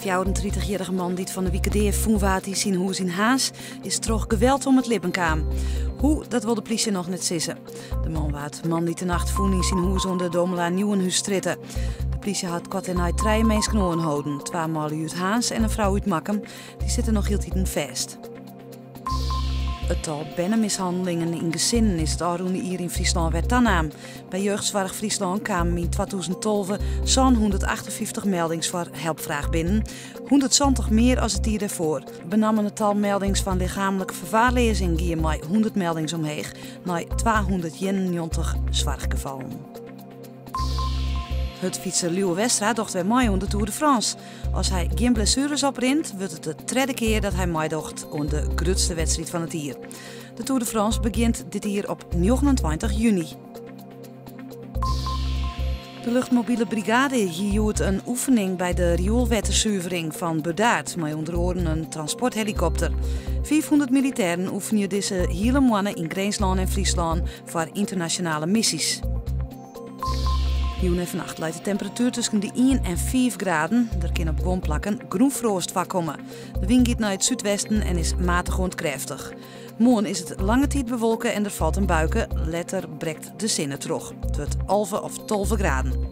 34-jierrige man dy't fan 'e wike dea fûn waard yn syn hûs yn Harns is troch geweld om it libben kaam. Hoe, dat wol de plysje noch net sizze. De man waard moandeitenacht fûn yn syn hûs oan de Domela Nieuwenhuisstrjitte. De plysje hat koart dêrnei trije minsken oanholden, twa manlju út Harns en in frou út Makkum. Dy sitte noch hieltiten fêst. It tal bernemishannelingen yn gesinnen is it ôfrûne jier yn Fryslân wer tanaam. By Jeugdsoarch Fryslân kamen yn 2012 sânhûndertachtenfyftich meldings foar helpfraach binnen, hûndertsantich mear as it jier dêrfoar. Benammen it tal meldings fan lichaamlike ferwaarleazing gie mei hûndert meldings omheech nei twahûndertienennjoggentich soarchgefallen. Hurdfytser Lieuwe Westra docht wer mei oan de Tour de France. As hy gjin blessueres oprint, wurdt it de tredde kear dat hy meidocht oan de grutste wedstriid fan it jier. De Tour de France begjint dit jier op 29 juny. De luchtmobile brigade hie hjoed in oefening by de rioelwettersuvering fan Burdaard mei ûnder oaren in transporthelikopter. 500 militêren oefenje dizze hiele moanne yn Grinslân en Fryslân foar ynternasjonale missys. Jûn en fannacht leit de temperatuer tusken de ien en fiif graden. Der kin op guon plakken grûnfroast foarkomme. De wyn giet nei it súdwesten en is matich oant krêftich. Moarn is it lange tiid bewolke en der falt in buike. Letter brekt de sinne troch. It wurdt 11 of 12 graden.